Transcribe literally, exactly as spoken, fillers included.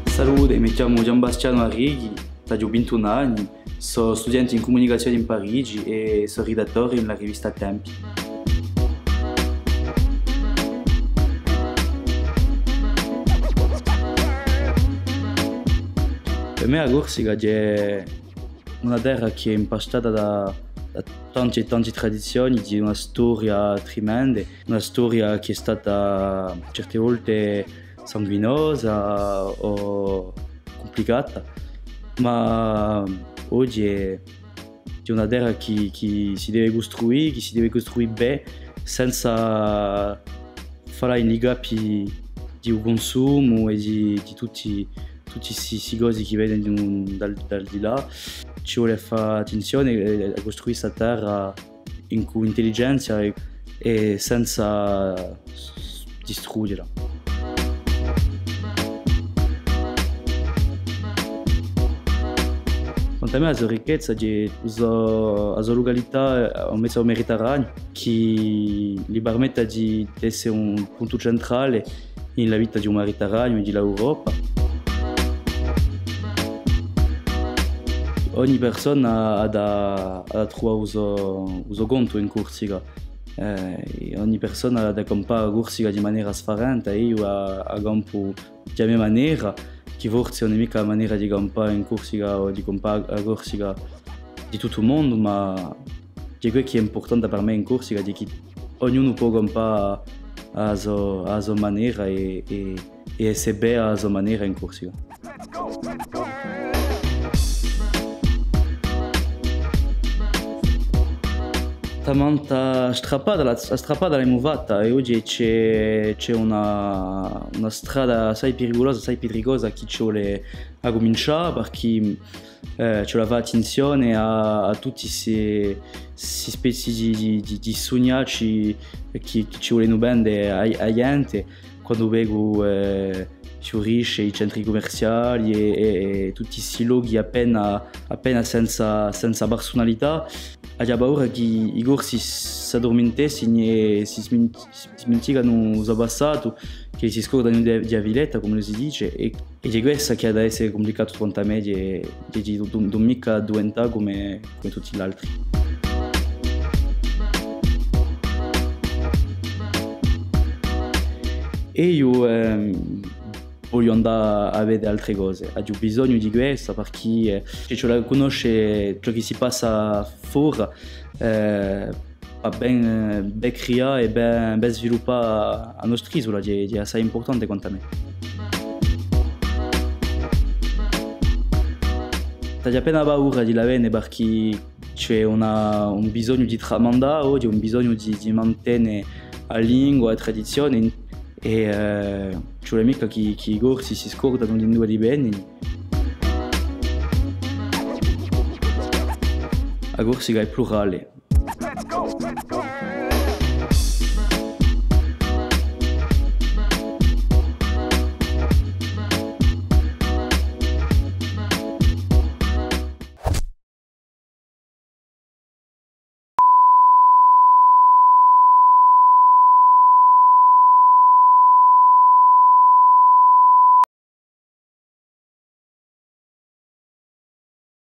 Salute, mi chjamu Ghjambastianu Arrighi, aghju vintunu anni, sò studiente in cumunicazione in Parigi è sò ridattore in a rivista Tempi. Per mè a Corsica hè una terra chì hè impastata da, da tanti è tanti tradizioni, di una storia trimenda, una storia chì hè stata certe volte sanguinosa o cumplicata, ma oghje hè, hè una terra chì, chì si deve custruì, chì si deve custruì bè, senza falà in i cappi di u cunsumu è di, di tutti, tutti sti, sti cosi chì venenu dal, dal di là. Ci vole à fà attenzione, eh, à custruì sta terra incù intelligenza è, è senza s-, s-, distrughjela. Quant'à mè, a so ricchezza hè a so, a so lucalità, eh, in mezu à u Mediterraniu, chì li permette di, d'esse un puntu centrale in a vita di u Mediterraniu è di l'Europa. Ogni persona hà da, hà da truvà u so, u so contu in Corsica. Eh, è ogni persona hà da campà a Corsica di manera sfarenta. Eiu a, a campu di a me manera, chì forse ùn hè micca a manera di campà in Corsica o di campà a Corsica di tuttu u mondu, ma hè què chì hè impurtante per mè in Corsica, hè chì ognunu pò campà à a so, à a so manera è, è, è esse bè à a so manera in Corsica. Tamanta strappata, a, a strappata l'emu fatta è oghje ci hè, ci hè una, una strada assai piriculosa, assai pitricosa chì ci vole à cumincià, perchè, eh, ci vole à fà attenzione à, à tutti sti, sti spezii di, di, di, di sugnacci chì, chì ci volenu vende à, à a ghjente. Quandu vecu, eh, fiurisce i centri cummerciali è, è, è tutti sti lochi appena, appena senza, senza persunalità, aghju a paura chì i Corsi s'addurmintessinu è si smin-, si sminticanu u so passatu, chì si scurdanu di, di a filetta, cum'ellu si dice, è, è hè quessa chì hà da esse cumplicatu quant'à mè, di, di, di, di, d'ùn micca adduventà cum'è, cum'è tutti l'altri. È eiu, ehm, vogliu andà à vede altre cose. Aghju bisognu di quessa, perchè, eh, ci vole à cunnosce ciò chì si passa fora, eh, pà ben, eh, ben crià è ben, ben sviluppà a nostra isula, hè, hè assai impurtante quant'à mè. T'aghju appena paura di l'avvene, perchè ci hè una, un bisognu di tramandà oghje, un bisognu di, di mantene a lingua, a tradizione, è, eh, ci vole micca chì, chì i Corsi si scurdanu di induve venenu. A Corsica hè plurale.